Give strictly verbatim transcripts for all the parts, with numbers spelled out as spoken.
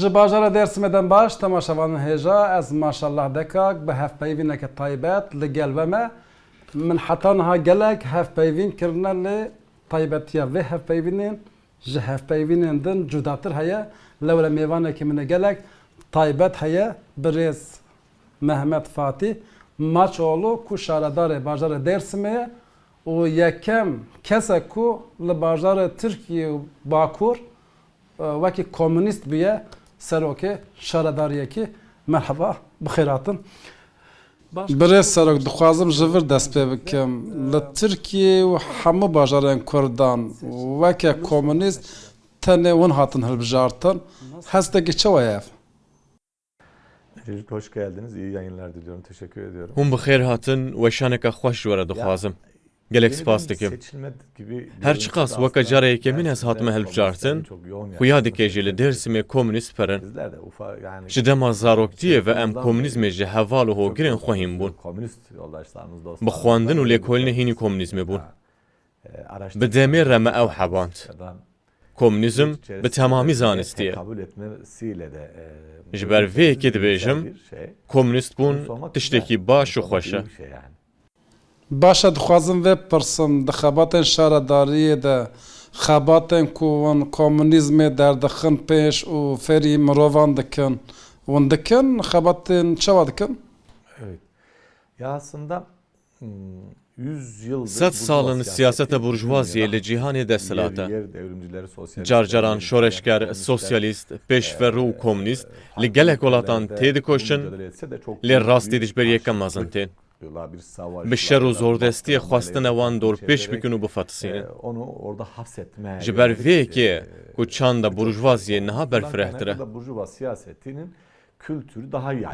Ji bajara Dêrsimê dem baş, temaşevanên hêja, ez Maşallah Dekak bi hevpeyvîneke taybet li gel we me. Min heta niha gelek hevpeyvîn kirine, lê taybetiya vê hevpeyvînên ji hevpeyvînên din cudatir heye. Lewre mêvanekî min ê gelek taybet heye, birêz Mehmet Fatî Maçoğlu ku şaredarê bajarê Dêrsimê ye û yekem kes e ku li bajarê Tirkiyê û Bakur, e, wekî komunîst bûye serokê şaredariyekî. Merhaba, bi xêr hatin. Baş. Birêz serok, dixwazim ji vir dest pê bikim. Li Tirkiyê û hemû bajarên Kurdan weke komunîst tenê hûn hatin hilbijartin. Hestekî çawa ye ev? Öncelikle hoş geldiniz. İyi yayınlar diliyorum. Teşekkür ediyorum. Hûn bi xêr hatin, weşaneke xweş ji we re dixwazim. Gelek spas dikim. Her çiqas weke cara yekemîn ez hatime hilbijartin, xuya dike jî li Dêrsimê komunîst pirin. Ji dema zaroktiyê ve em komunîzmê ji heval û hogirên xwe hîn bûn. Bi xwendin û lêkolînê hînî komunîzmê bûn. Bi demê re me ew heband. Komunîzm bi temamî zanistî ye. Ji ber vê yekê dibêjim, komunîst bûn tiştekî baş û xweş e. Baş e, dixwazim vê bipirsim, di xebatên şaredariyê de, xebatên ku hûn komunîzmê derdixin pêş û fêrî mirovan dikin, hûn dikin, xebatên çawa dikin? Sed sal in siyaseta burjuvaziyê li cîhanê desthilat e. Carcaran şoreşger, sosyalîst, pêşverû û komunîst li gelek welatan têdikoşin, lê rastî dijberiyeke mezin tên. Bi şer û zordestiyê xwestine wan dorpêç bikin û bifetisînin. Ji ber vê yekê ye ku çanda burjuvaziyê niha berfirehtir e.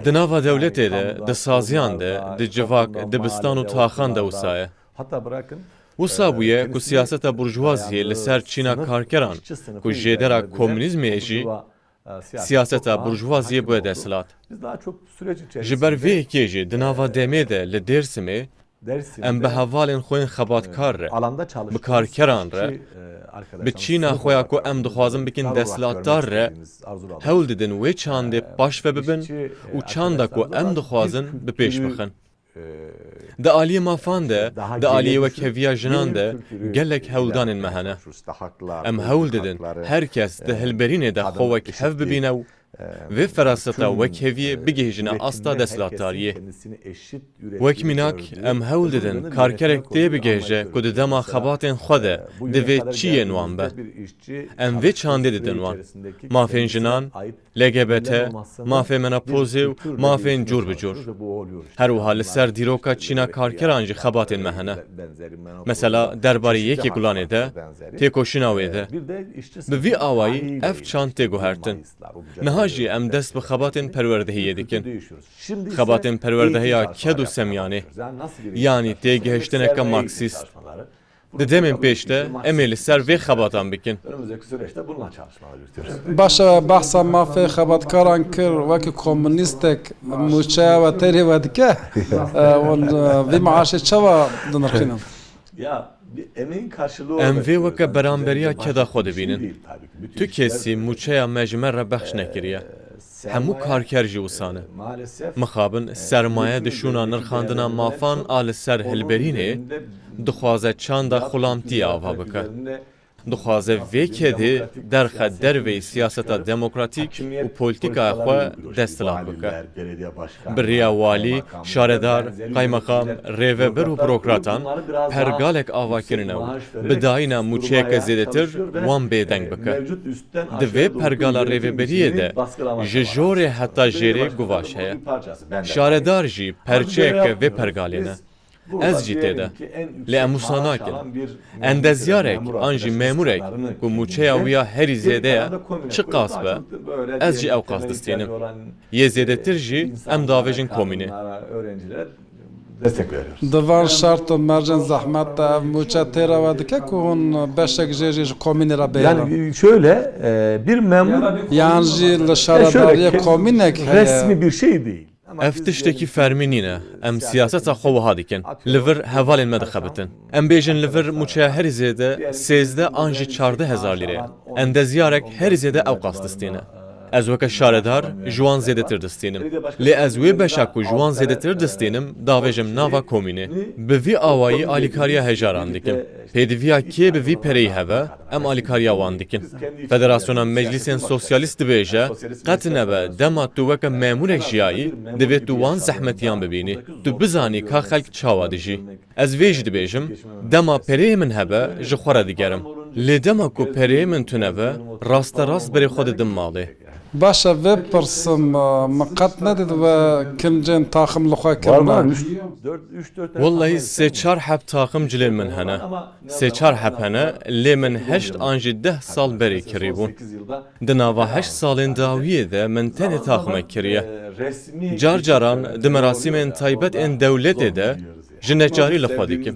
Di nava dewletê de, di saziyan de, di civak, dibistan û taxan de wisa ye. Wisa bûye ku siyaseta burjuvaziyê li ser çîna karkeran ku jêdera komunîzmê ye jî, siyaseta burjuvaziyê bûye desthilat. Ji ber vê yekê jî di nava demê de li Dêrsimê em bi hevalên xwe yên xebatkar re, bi karkeran re, bi çîna xwe ya ku em dixwazin bikin desthilatdar re hewl didin wê çandê paş ve bibin û çanda ku em dixwazin bi pêş bixin. Di aliyê mafan de, di aliyê wekheviya jinan de gelek hewldanên me hene. Em hewl didin her kes di hilberînê de xwe wekhev bibîne û vê feraseta wekheviyê bigihîjine asta desthilatdariyê. Wek mînak, em hewl didin karkerek tê bigihêje ku di dema xebatên xwe de divê çi yên wan be. Em vê çandê didin wan. Mafên jinan, L G B T, mafê menopozê û mafên cûr bi cûr. Her wiha li ser dîroka çîna karkeran jî xebatên me hene. Mesela derbarê yekê Gulanê de, têkoşîna wê de. Bi vî awayî ev çand tê guhertin. Niha jî em dest bi xebatên perwerdehiyê dikin. Xebatên perwerdehiya ked û semyanê, yanî têgihiştineke marksîst. Di demên pêş de em ê li ser vê xebatan bikin. Baş e, behsa mafê xebatkaran kir, wekî komunîstek mûçeya we têrê we dike. E, hûn, e, vî maaşê çawa dinirxînin? Em vê weke beramberiya keda xwe dibînin. Tu kesî mûçeya me ji me re bexş nekiriye. Hemû karker jî wisa ne. Mixabin sermaye di şûna nirxandina mafan a li ser hilberînê dixwaze çanda xulamtiyê ava bike. Dixwaze vê kedê derxe derveyî siyaseta demokratîk û polîtîkaya xwe desthilat bike. Bi rêya walî, şaredar, qaymeqam, rêveber û burokratan pergalek ava kirine û bi dayîna mûçeyeke zêdetir wan bêdeng bike. Di vê pergala rêveberiyê de ji jorê heta jêrê guvaş heye. Şaredar jî perçeyeke vê pergalê ne. Ez jî tê de. Lê em wisa nakin. Endezyarek an jî memûrek ku mûçeya wî ya herî zêde ye, çiqas be, ez jî ew qas distînim. Yê zêdetir jî em davêjin komînê. Di van şert û mercên zehmet de ev mûçe têra we dike ku hûn beşek jê jî ji komînê re bihêlin? Yani şöyle, e, bir memur Yan jî li şaredariyê komînek heye. Ev tiştekî fermî nîne. Em siyaseta xwe wiha dikin. Li vir hevalên me dixebitin. Em bêjin li vir mûçeya herî zêde sêzdeh an jî çardeh hezar lîre ye. Endezyarek herî zêde ew qas distîne. Ez weke şaredar ji wan zêdetir distînim. Lê ez wê beşa ku ji wan zêdetir distînim, davêjim nava komînê. Bi vî awayî alîkariya hejaran dikim. Pêdiviya kê bi vî pereyî heve, em alîkariya wan dikin. Federasyona Meclîsên Sosyalîst dibêje, qet nebe dema tu weke memûrek jiyayî, divê tu wan zehmetiyan bibînî. Tu bizanî ka xelk çawa dijî. Ez vê jî dibêjim, dema pereyê min hebe, ji xwe re digerim. Lê dema ku pereyê min tune be, rasterast berê xwe didim malê. Baş e, vê pirsim, e, min qet nedît we kincên taxim li xwe kirine. Wellahî sê çar heb taxim cilên min hene. Sê çar heb hene, lê min heşt an jî deh sal berê kirîbûn. Di nava heşt salên dawiyê de min tenê taximek kiriye. Car caran di merasîmên taybet ên dewletê de ji neçarî li xwe dikim.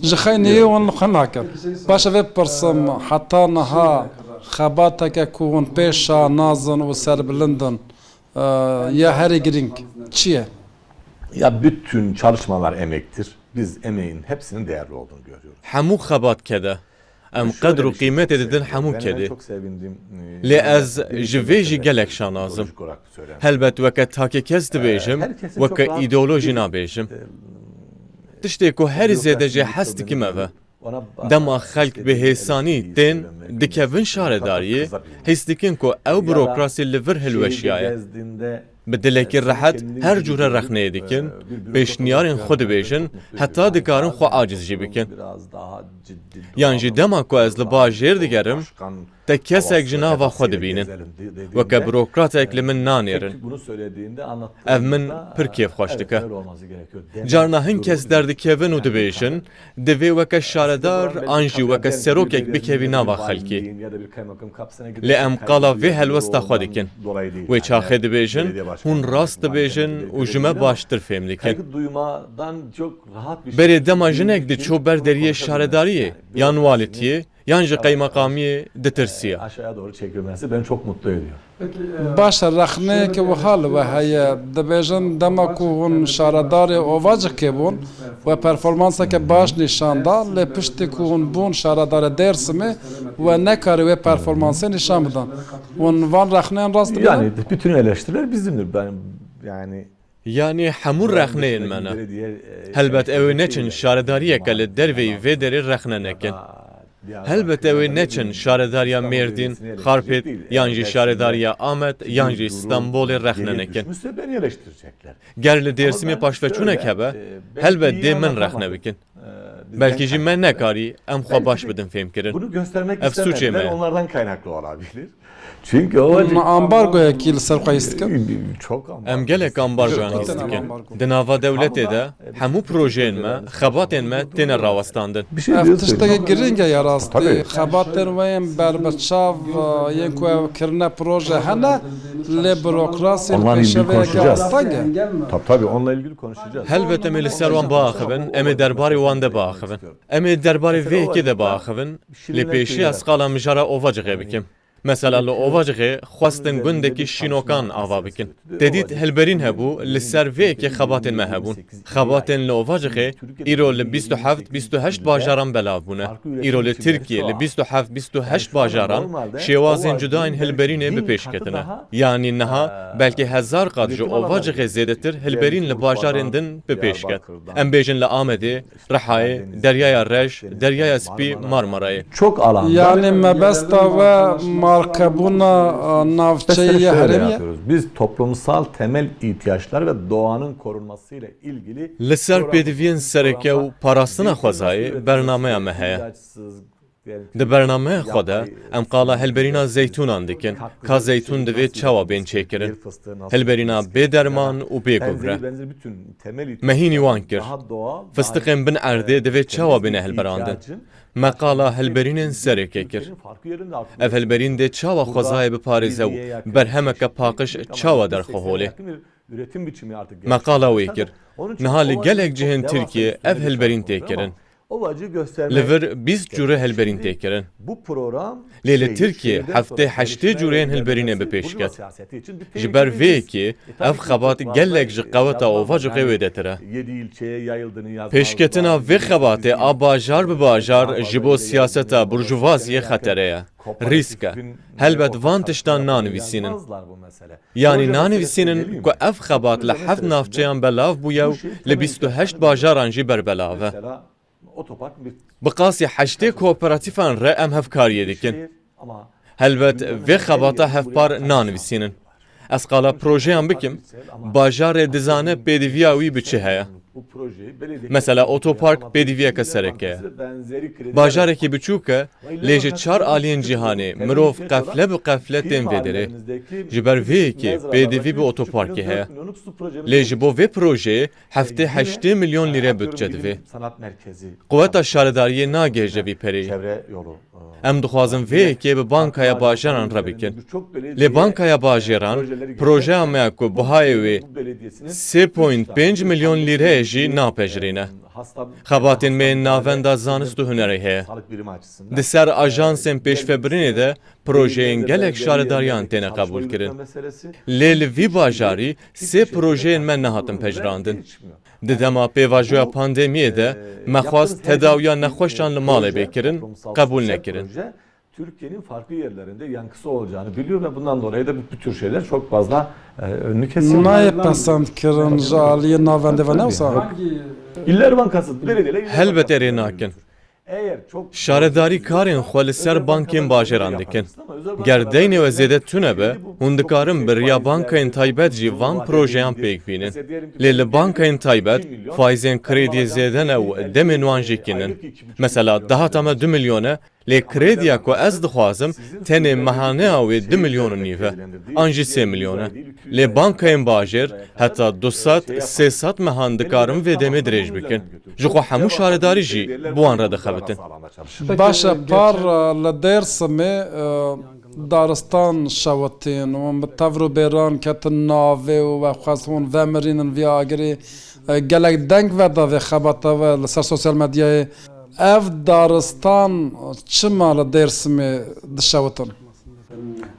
Ji xeyniyê hûn li xwe nakin. Baş e, vê pirsim, heta niha xebateke ku hûn pê şanaz in û serbilind in, e, ya herî girîng çi ye? Ya bütün çalışmalar emektir. Biz emeğin hepsinin değerli olduğunu görüyoruz. Hemû xebat kede. Em qedr û qîmetê didin hemû kedê. Lê ez ji vê jî gelek şanaz im. Helbet weke takê kes dibêjim, weke îdeolojî nabêjim. Tiştê ku herî zêde jê hez dikim ev e. Dema xelk bi hêsanî tên dikevin şaredariyê, hîs dikin ku ew burokrasî li vir hilweşiyaye. Bi dilekî rehet her cûre rexneyê dikin, pêşniyarên xwe dibêjin, heta dikarin xwe aciz jî bikin. Yan jî dema ku ez li bajêr digerim, te kesek ji nava xwe dibînin. Weke burokratek li min nanêrin. Ev min pir kêfxweş dike. Carna hin kes derdikevin û dibêjin, divê weke şaredar an jî weke serokek bikevî nava xelkê. Lê em qala vê helwesta xwe dikin. Wê çaxê dibêjin, hûn rast dibêjin û ji me baştir fêm dikin. Berê dema jinek diçû ber deriyê şaredariyê yan walitiyê, yan ji qeymeqamiyê ditirsiya. Aşağıya doğru çekilmesi beni çok mutlu ediyor. Baş e, rexneyeke wiha li we heye. Dibêjin dema ku hûn şaredarê Ovacixê bûn, we performanseke baş nîşan da, lê piştî ku hûn bûn şaredarê Dêrsimê, we nekarî wê performansê nîşan bidin. Hûn van rexneyan rast dibînin? Yani bütün eleştiriler bizimdir. Ben yani Yanî hemû rexneyên me ne. Helbet ew ê neçin şaredariyeke li derveyî vê derê rexne nekin. Helbet ew ê neçin şaredariya Mêrdîn, Xarpêt yan jî şaredariya Amed yan jî Stenbolê rexne nekin. Ger li Dêrsimê paşveçûnek hebe, helbet dê min rexne bikin. Belkî jî me nekarî em xwe baş bidin fêmkirin. Ev sûcê me ye. Hûn ambargoyekî li ser xwe hîs dikin? Em gelek ambargoyan hîs dikin. Di nava dewletê de hemû projeyên me, xebatên me têne rawestandin. Ev tiştekî girîng e ya rastî. Xebatên we yên berbiçav, yên ku ev kirine proje hene, lê burokrasî li pêşeviyeke asteng e. Helbet em ê li ser wan biaxivin, em ê derbarê wan de biaxivin. Em ê derbarê vê yekê de biaxivin, lê pêşî ez qala mijara Ovacixê bikim. Mesela li Ovacixê xwestin gundekî şînokan ava bikin. Te dît hilberîn hebû, li ser vê yekê xebatên me hebûn. Xebatên li Ovacixê îro li bîst û heft bîst û heşt bajaran belav bûne. Îro li Tirkiyê li bîst û heft bîst û heşt bajaran şêwazên cuda yên hilberînê bi pêş ketine. Yanî niha belkî hezar qat ji Ovacixê zêdetir hilberîn li bajarên din bi pêş ket. Em bêjin li Amedê, Rihayê, Deryaya Reş, Deryaya Spî, Marmarayê. Çok alanda. Yani mebesta we markebûna, e, navçeyê ya herêmê ye? Biz toplumsal temel ihtiyaçlar ve doğanın korunması ile ilgili Li ser pêdiviyên sereke û parastina xwezayê bernameya me heye. Di bernameya xwe de em qala hilberîna zeytûnan dikin, ka zeytûn divê çawa bên çêkirin. Hilberîna bê derman û bê gubre. Me hînî wan kir. Fistiqên bin erdê divê çawa bêne hilberandin. Me qala hilberînên sereke kir. Ev hilberîn dê çawa xwezayê biparêze û berhemeke paqij çawa derxe holê. Me qala wê kir. Niha li gelek cihên Tirkiyê ev hilberîn tê kirin. Li vir bîst cure hilberîn tê kirin. Lê li Tirkiyê heftê heştê cureyên hilberînê bi pêş ket. Ji ber vê yekê ev xebat gelek ji qeweta Ovacixê wêdetir e. Pêşketina vê xebatê a bajar bi bajar ji bo siyaseta burjuvaziyê xetere ye, rîsk e. Helbet van tiştan nanivîsînin. Yanî nanivîsînin ku ev xebat li heft navçeyan belav bûye û li bîst û heşt bajaran jî berbelav e. Bi qasî heştê kooperatîfan re em hevkariyê dikin. Helbet vê xebata hevpar nanivîsînin. Ez qala projeyan bikim, bajarê dizane pêdiviya wî bi çi heye. Mesela otopark pêdiviyeke sereke ye. Bajarekî biçûk e, lê ji çar aliyên cîhanê mirov qefle bi qefle tên vê derê. Ji ber vê yekê pêdivî bi otoparkê heye. Lê ji bo vê projeyê heftê heştê milyon lîre budce divê. Quweta şaredariyê nagihêje vî pereyê. Em dixwazin vê yekê bi Bankaya Bajaran re bikin. Lê Bankaya Bajêran projeya me ya ku bihayê wê sê point pênc milyon lîre ye jî napejirîne. Xebatên me yên navenda zanist û hunerê heye. Di ser ajansên pêşvebirinê de projeyên gelek şaredariyan têne qebûlkirin. Lê li vî bajarî sê projeyên me nehatin pejirandin. Di dema pêvajoya pandemiyê de me xwest tedawiya nexweşan li malê bê kirin, qebûl nekirin. Türkiye'nin farklı yerlerinde yankısı olacağını biliyor ve bundan dolayı da bu, bu tür şeyler çok fazla, e, önünü kesiyor. Nayê pesend kirin ji aliyê navendê ve, ne wisa? İller Bankası, belediyeler İller Helbet Bankası erê nakin. Şaredarî karên xwe li ser bankên bajêran dikin. Ger deynê we zêde tune be, hûn dikarin bi riya bankayên taybet jî van projeyan pêk bînin. Lê li bankayên taybet, faîzên krêdiyê zêde ne û demên wan jî kin in. Mesela dahata me du milyon e, lê krêdiya ku ez dixwazim tenê mehaneya wê du milyon û nîv e, an jî sê milyon e. Lê bankayên bajêr heta du sed, sê sed mehan dikarin vê demê dirêj bikin. Ji xwe hemû şaredarî jî bi wan re dixebitin. Baş e, par, e, li Dêrsimê, e, daristan şewitîn û bi tevr û bêran ketin navê û we xwest hûn vemirînin vî agirî. E, gelek deng veda vê xebata we li ser sosyal medyayê. Ev daristan çima li Dêrsimê dişewitin?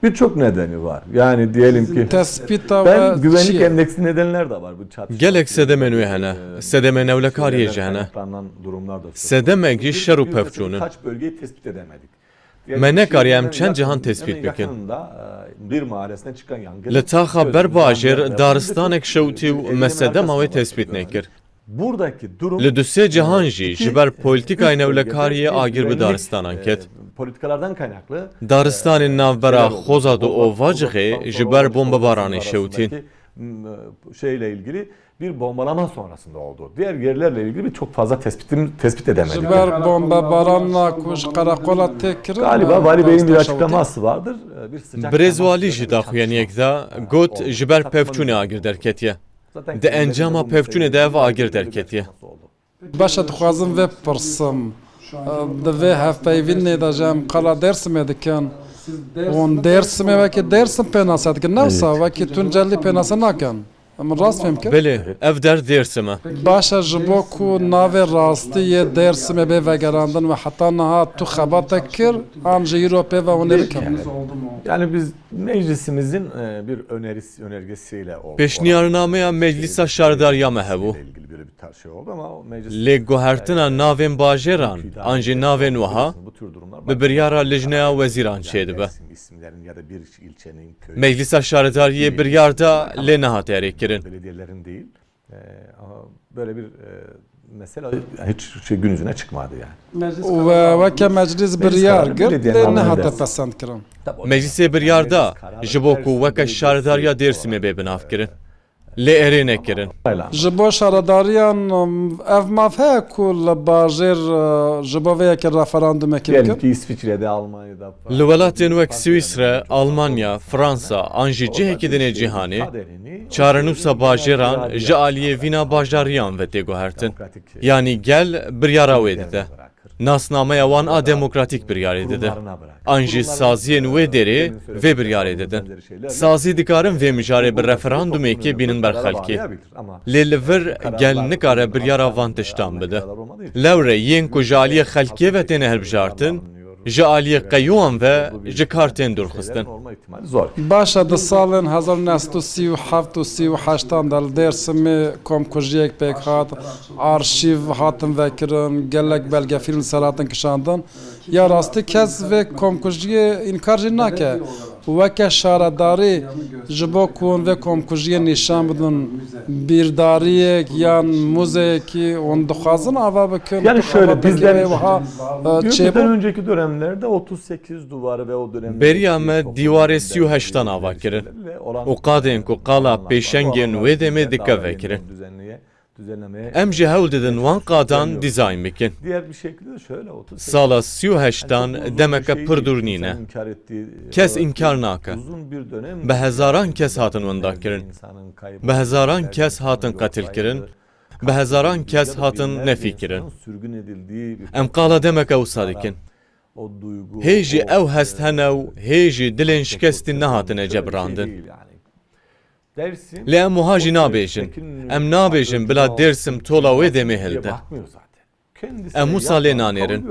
Birçok nedeni var. Yani diyelim ki Tespîta ben we güvenlik çi ye? Endeksli nedenler de var. Bu çatışma Gelek sedemên wê hene. Sedemên ewlekariyê jî hene. Sedemek jî şer û pevçûn in. Kaç bölgeyi tespit edemedik. Me nekariye em çend cihan tespît bikin. Li taxa ber bajêr daristanek şewitî û me sedema wê tespît nekir. Li du sê cihan jî ji ber polîtîkayên ewlekariyê agir bi daristanan ket. Daristanên navbera Xozad û Ovacixê ji ber bombebaranê şewitîn. Şeyle ilgili bir bombalama sonrasında oldu. Diğer yerlerle ilgili bir çok fazla tespitim, tespit edemedik. Ji ber bombebarana ku ji qereqola tê kirin, Galiba vali beyin bir açıklaması vardır. Bir sıcak Birêz walî jî daxuyaniyek da, got ji ber pevçûnê agir derketiye. Di encama pevçûnê de ev agir derketiye. Baş e, dixwazim vê pirsim. Di vê hevpeyvînê de jî em qala Dêrsimê dikin. Hûn Dêrsimê wekî Dêrsim pênase dikin, ne wisa wekî Tuncelî pênase nakin. Min rast fêm kir? Belê, ev der Dêrsim e. Baş e, ji bo ku navê rastî yê Dêrsimê bê vegerandin we heta niha tu xebatek kir, an jî îro pê ve hûn ê bikin? Yani biz meclisimizin, e, bir önerisi, önergesiyle oldu. Pêşniyarnameya Meclisa Şaredariya me hebû. Lê guhertina navên bajêran an jî navên wiha bi biryara Lijneya Wezîran çêdibe. Meclisa Şaredariyê biryar da, lê nehate erêkirin. Böyle bir, e, mesele hiç şey gün yüzüne çıkmadı yani. We weke meclîs biryar girt, lê nehate pesendkirin. Meclîsê biryar da, ji bo ku weke şaredariya Dêrsimê bê binavkirin. Lê erê nekirin. Ji bo şaredariyan, ev maf heye ku li bajêr, e, ji bo vê yekê referandumekê bikin? Li welatên wek Swîsre, Almanya, Fransa an jî cihekî din ê cîhanê, çarenûsa bajêran ji aliyê vîna bajariyan ve tê guhertin. Yanî gel biryara wê dide. Nasnameya wan a demokratîk biryarê dide. An jî saziyên wê derê vê biryarê didin. Sazî dikarin vê mijarê bi referandumekê bînin ber xelkê. Lê li vir gel nikare biryara van tiştan bide. Lewre yên ku ji aliyê xelkê ve têne hilbijartin, ji aliyê qeyûyan ve ji kar tên dûrxistin. Baş e, di salên hezar û neh sed û sî û heft û sî û heştan de li Dêrsimê komkujiyek pêk hat, arşîv hatin vekirin, gelek belgefîlm li ser hatin kişandin. Ya rastî kes vê komkujiyê înkar jî nake. Weke şaredarî ji bo ku hûn vê komkujiyê nîşan bidin, bîrdariyek yan muzeyekî hûn dixwazin ava bikin? Yani şöyle, bizden, wiha e, bizden önceki dönemlerde otuz sekiz duvarı ve o dönemde Beriya me dîwarê sî û heştan ava kirin û qadên ku qala pêşengên wê demê dike vekirin. Em jî hewl didin wan qadan dîzayn bikin. Sala sî û heştan demeke pir dûr nîne. Kes înkar nake. Bi hezaran kes hatin winda kirin. Bi hezaran kes hatin qetil kirin. Bi hezaran kes hatin nefî kirin. Em qala demeke wisa dikin. Hê jî ew hest hene û hê jî dilên şikestî nehatine cebirandin. Lê em wiha jî nabêjin. Em nabêjin bila Dêrsim tola wê demê hilde. Em wisa lê nanêrin.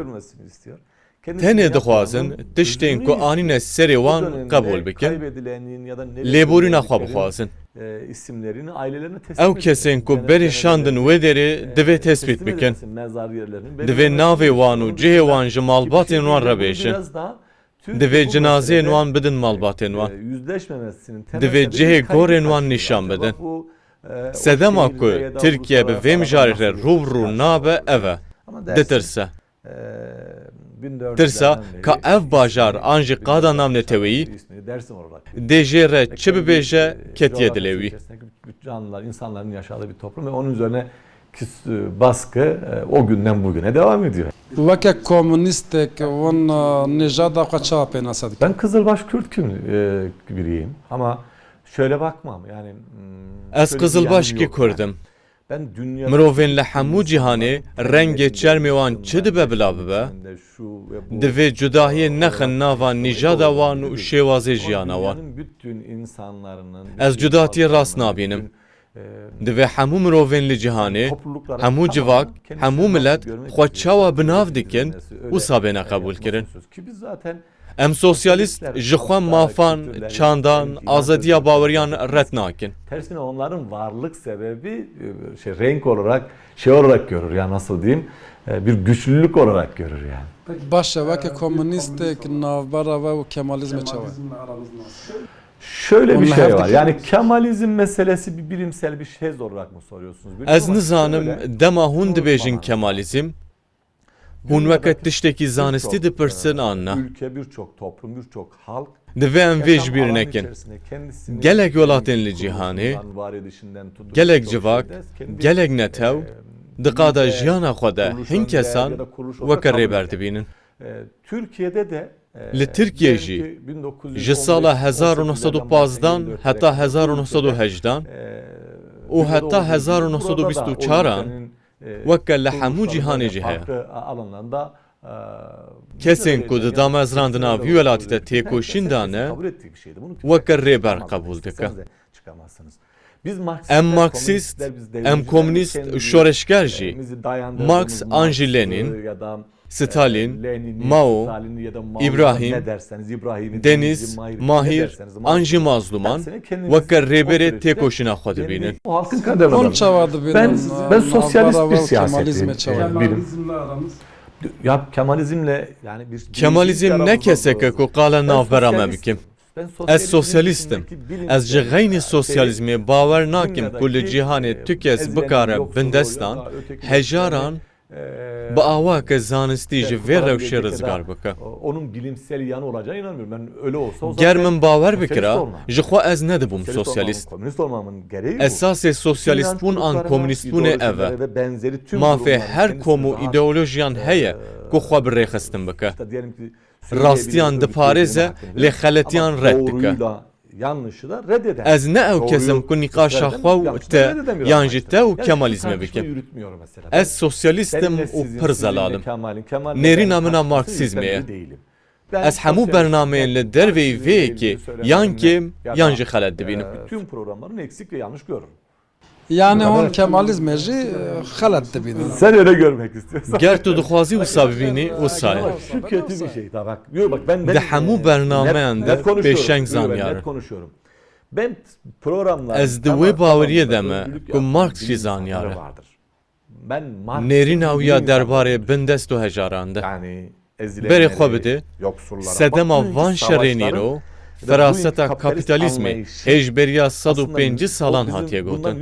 Tenê dixwazin tiştên ku anîne serê wan qebûl bikin, lêborîna xwe bixwazin. Ew kesên ku berê şandin wê derê divê tespît bikin. Divê navê wan û cihê wan ji malbatên wan re bêjin. Divê cinazeyên wan bidin malbatên wan. Divê cihê gorên wan nîşan bidin. Sedema ku Tirkiye bi vê mijarê re rû bi rû nabe ev e. Ditirse. Tirsa ka ev bajar an jî qada navneteweyî dê jê re çi bibêje ketiye dilê wî. Canlılar, insanların yaşadığı bir toplum ve onun üzerine baskı o günden bugüne devam ediyor. Weke komunîstek hûn nêjada xwe çawa pênase dikin? Ben Kızılbaş Kürt kimliği, e, biriyim ama şöyle bakmam yani. Ez qizilbaşkî Kurd im. Mirovên li hemû cîhanê rengê çermê wan çi dibe bila bibe, divê cudahiyê nexin nava nîjada wan û şêwazê jiyana wan. Ez cudatiyê rast nabînim. Divê hemû mirovên li cîhanê, hemû civak, hemû milet xwe çawa bi nav dikin, wisa bêne qebûlkirin. Em sosyalîst ji xwe mafan, çandan, azadiya baweriyan red nakin. Tersine onların varlık sebebi e, şey renk olarak, şey olarak görür, yani nasıl diyeyim, e, bir güçlülük olarak görür yani. Baş e, weke komunîstek navbera we û Kemalizmê çawa ye? Şöyle bir şey var. Yani Kemalizm meselesi bir bilimsel bir şey olarak mı soruyorsunuz? Ez nizanim dema hûn dibêjin Kemalizm, hûn weke tiştekî zanistî dipirsin an na? Divê em vê ji bîr nekin. Gelek welatên li cîhanê, gelek civak, gelek netew di qada jiyana xwe de hin kesan weke rêber dibînin. Li Tirkiyê jî ji sala hezar û neh sed û pazdan heta hezar û neh sed û hejdan û heta hezar û neh sed û bîst û çaran weke li hemû cîhanê jî heye. Kesên ku di damezrandina vî welatî de têkoşîn dane, weke rêber qebûl dike. Em marksîst, em komûnîst û şoreşger jî, Marks an jî Lenîn, Stalîn, Mao, Îbrahîm, Denîz, Mahîr an jî Mazlûman weke rêberê têkoşîna xwe dibînin. Hûn çawa dibînin? Ben, ben sosyalist bir siyaset birim. Ya Kemalizmle yani bir Kemalizm ne kesek e ku qala navbera me bikim. Ez sosyalîst im. Ez ji xeynî sosyalîzmê bawer nakim ku li cîhanê tu kes bikare bindestan, hejaran, bi awayeke zanistî ji vê rewşê rizgar bike. Ger min bawer bikira, ji xwe ez nedibûm sosyalîst. Esasê sosyalîstbûn an komûnîstbûnê ev e. Mafê her kom û îdeolojiyan heye ku xwe bi rêxistin bike. Rastiyan diparêze, lê xeletiyan red dike. Yanlışı da reddeden. Ez ne ew kes im ku nîqaşa xwe û te yan jî te û Kemalizmê bikim. Ez sosyalist im û pir zelal im. Nêrîna min a Marksîzmê ye. Ez hemû bernameyên li derveyî vê yekê yan kêm yan jî xelet dibînim. Yani hûn Kemalizmê jî xelet dibînin. Sen öyle görmek istiyorsan. Ger tu dixwazî wisa bibînî, wisa ye. Şu kötü bir şey. Tamam. Yok bak ben, ben Di hemû bernameyan de pêşeng zanyar im. Ez di wê baweriyê de me ku Marx jî zanyar e. Nêrîna wî ya derbarê bindest û hejaran de. Berê xwe bide, sedema van şerên îro, feraseta kapîtalîzmê hêjberiya sed û pêncî salan hatiye gotin.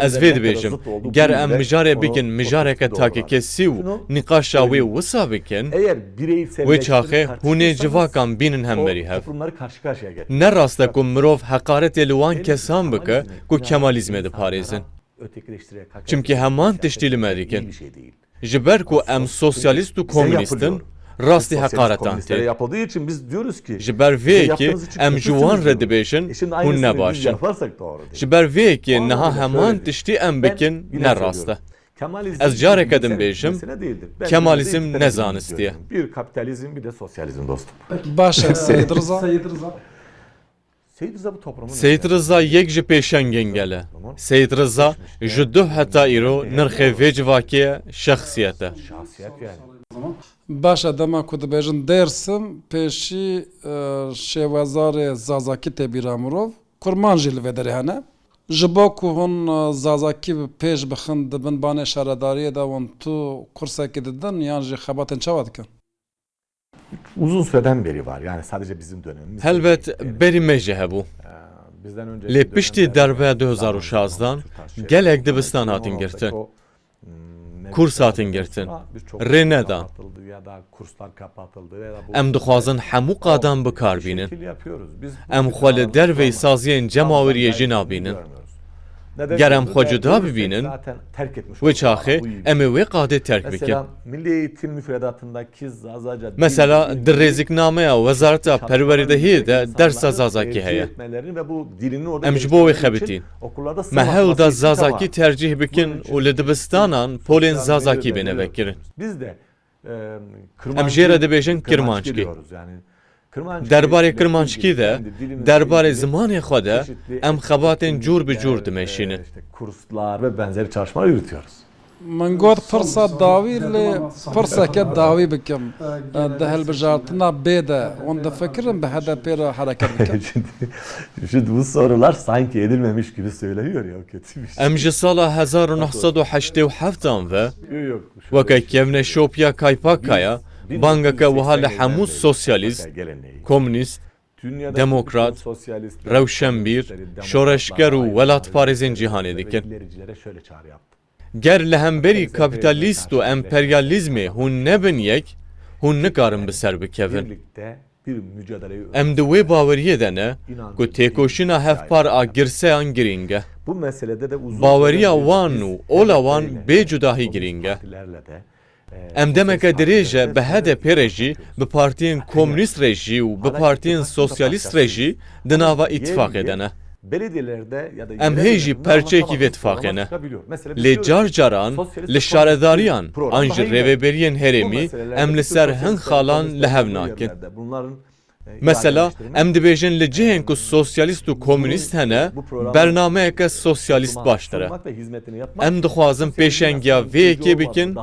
Ez vê dibêjim, ger em mijarê bikin mijareke takekesî û nîqaşa wê wisa bikin, wê çaxê hûn ê civakan bînin hemberî hev. Ne rast e ku mirov heqaretê li wan kesan bike ku Kemalizmê diparêzin. Çimkî heman tiştî li me dikin. Ji ber ku em sosyalîst û komînîst in, rastî heqaretan tê. Ji ber vê yekê em ji wan re dibêjin, hûn ne baş in. Ji ber vê yekê niha heman tiştî em bikin ne rast e. Ez careke din bêjim, Kemalizm ne zanistî ye. Baş e Seyîd Riza. Seyîd Riza yek ji pêşengên gel e. Seyîd Riza ji duh heta îro nirxê vê civakê ye, şexsiyet e. Baş e, dema ku dibêjin Dêrsim, pêşî e, şêwezarê Zazakî tê bîra mirov. Kurmanc jî li vê derê hene. Ji bo ku hûn e, Zazakî bi pêş bixin di bin banê şaredariyê de hûn tu kursekî didin yan jî xebatên çawa dikin? Uzun süreden beri var. Yani sadece bizim dönemimiz Helbet berî me jî hebû. Lê piştî derbeya du hezar û şazdan gelek dibistan hatin girtin. Kurs hatin girtin. Rê nedan. Em dixwazin hemû qadan bi kar bînin. Em xwe li derveyî saziyên cemaweriyê jî nabînin. Ger em xwe cuda bibînin, wê çaxê em ê wê qadê terk bikin. Mesela di rêziknameya Wezareta Perweredehiyê de dersa Zazakî heye. Em ji bo wê xebitîn. Me hewl da Zazakî tercîh bikin û li dibistanan polên Zazakî bêne vekirin. Em jê re dibêjin Kirmanckî. Derbarê Kirmanckî de, derbarê zimanê xwe de em xebatên cûr bi cûr dimeşînin. Min got pirsa dawî lê pirseke dawî bikim. Di hilbijartina bê de hûn difikirin bi H D P re hereket bikin? Şimdi bu sorular sanki edilmemiş gibi söyleniyor ya, kötü bir şey. Em ji sala hezar û neh sed û heştê û heft an ve weke kevneşopiya Kaypakkaya bangeke wiha li hemû sosyalîst, komûnîst, demokrat, rewşenbîr, şoreşger û welatparêzên cîhanê dikin. Ger li hemberî kapîtalîst û emperyalîzmê hûn nebin yek, hûn nikarin bi ser bikevin. Em di wê baweriyê de ne ku têkoşîna hevpar a girseyan girîng e. Baweriya wan û ola wan bê cudahî girîng e. Em demeke dirêj e bi H D P re jî, bi partiyên komûnîst re jî û bi partiyên sosyalîst re jî di nava îtifaqê de ne. Em hê jî perçeyekî vê tifaqê ne. Lê car caran li şaredariyan an ji rêveberiyên herêmî em li ser hin xalan li hev nakin. Mesela, em dibêjin li cihên ku sosyalîst û komûnîst hene, bernameyeke sosyalîst baştir e. Em dixwazin pêşengiya vê yekê bikin,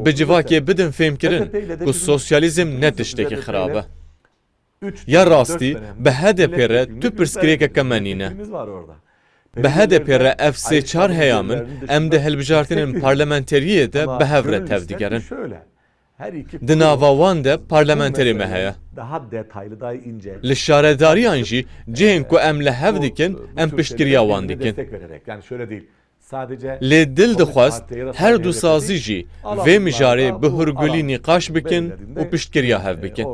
bi civakê bidin fêmkirin ku sosyalîzm ne tiştekî xirab e. Ya rastî, bi H D P re tu pirsgirêkeke me nîne. Bi H D P re ev sê çar heya min, em di hilbijartinên parlamenteriyê de bi hev re tev digerin. Di nava wan de parlamenterê me heye. Li şaredariyan jî cihên ku em li hev dikin, em piştgiriya wan dikin. Lê dil dixwest her du sazî jî vê mijarê bi hurgulî nîqaş bikin û piştgiriya hev bikin.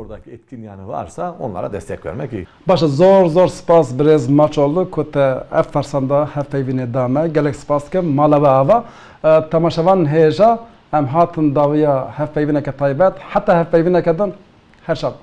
Baş e, zor zor spas birêz Maçoğlu ku te ev fersenda hevpeyvînê da me. Gelek spas dikim. Mala we ava. E, temaşevan hêja, em hatin dawiya hevpeyvîneke taybet. Heta hevpeyvîneke din, her şad.